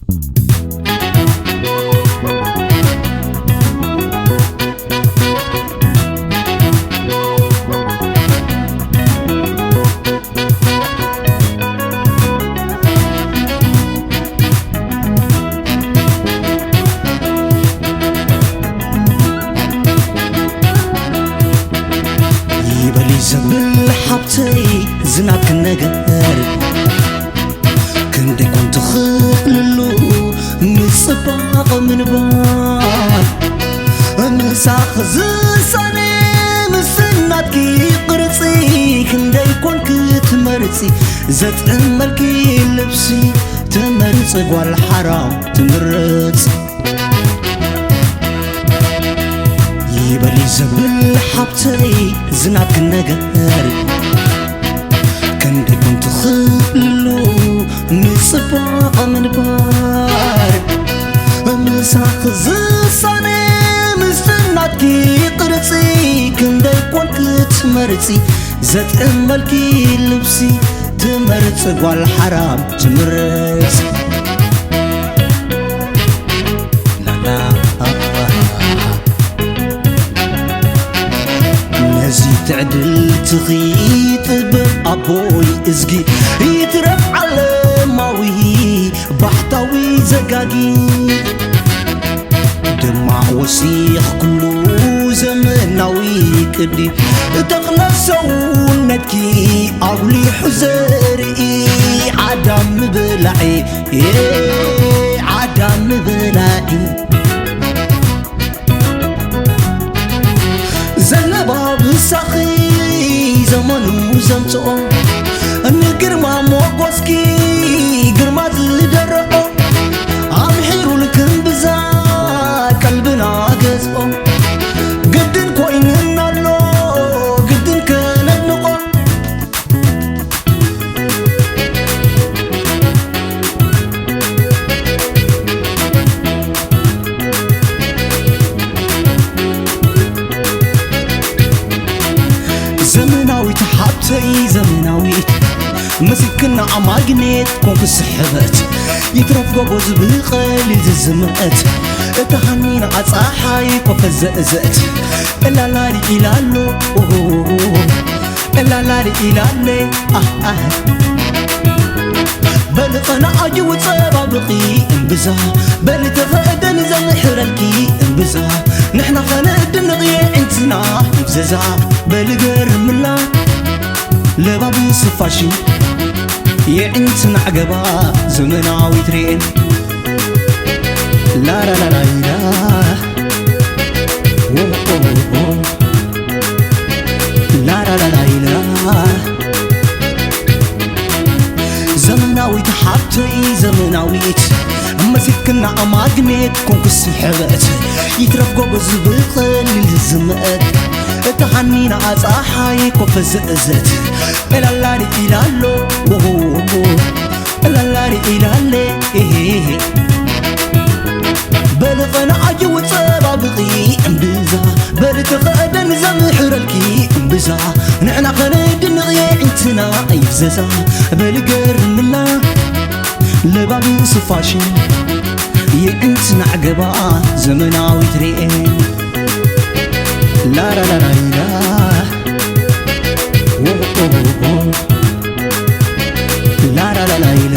ይበል ዘብል ሓብተይ ዝናትኪ ነገር ክንደይ ኮን ትኽእልሉ ምጽባቕ ምንባር ምሳኽ ዝሳነ ምስናትኪ ቅርጺ ክንደይ ኮን ክትመርጺ ዘጥዕመልኪ ልብሲ ትመርጽ ጓል ሓራም ትምርጽ ይበል ዘብል ሓብተይ ዝናትኪ ነገር ክንደይ ኮን ትኽእልሉ ምጽባቕ ምንባር ምሳኽ ዝሳነ ምስናትኪ ቅርጺ ክንደይ ኮን ክትመርጺ ዘጥዕመልኪ ልብሲ ትመርጽ ጓል ሓራም ትምርጽ ነዚ ትዕድልትኺ ጥበብ ኣቦይ እዝጊ ይትረፍ ዓለማዊ ባሕታዊ ዘጋጊ ደማቕ ወሲኽ ኩሉ ዘመናዊ ቅዲ ተኽለ ሰውነትኪ ኣጉሊሑ ዘርኢ ዓዳም ምብላዒ ዓዳም ምብላዒ ዘለባብሳኺ ዘመኑ ዘምጽኦ ንግርማ ሞጎስኪ ግርማ ዝደረኦ ኣምሒሩ ልክምብዛ ቀልብና ገዝኦ ግድን ኮይንና ኣሎ ግድን ከነድንቆ ዘመናዊት ሓብተይ ዘመናዊት ምስክና ማግኔት ኮንኩ ስሕበት ይትረፍ ጎቦ ዝብቐል ዝዝምአት እታ ሃኒና ኣፀሓይ ኮፈ ዘእዘት እላላሊ ኢላሎ እላላሊ ኢላለ ኣህ ኣህ በሊ ቐና ኣጅው ጸባብቒ እምብዛ በሊ ተኸእደን ዘምሕረልኪ እምብዛ ንሕና ኸነእድንቕ የዒንትና ይፍዘዛ በሊ ገርምላ ለባብስ ፋሽን የዒንትና ዓገባ ዘመናዊት ርኤን ላላላላይላ ላላላላይላ ዘመናዊት ሓብተይ ዘመናዊት መሲክና ማግኔት ኮንኩስ ሕብረት ይትረፍ ጎበዝ ብቐሊል ዝምእት እታ ሃኒና ጸሓይ ኮፈ ዝእዘት እላላሪ ኢላሎ ላላሪ ኢላለ በልቐና ኣጅው ጸባብቒ እምብዛ በልተኸእደን ዘምሕረልኪ እምብዛ ንሕና ኸነድንቕ የዒንትና ይፍዘዛ በልገርምና ለባብስ ፋሽን የዒንትና ዕገባ ዘመናዊት ርኤ ላራላላይላ ላራላላይላ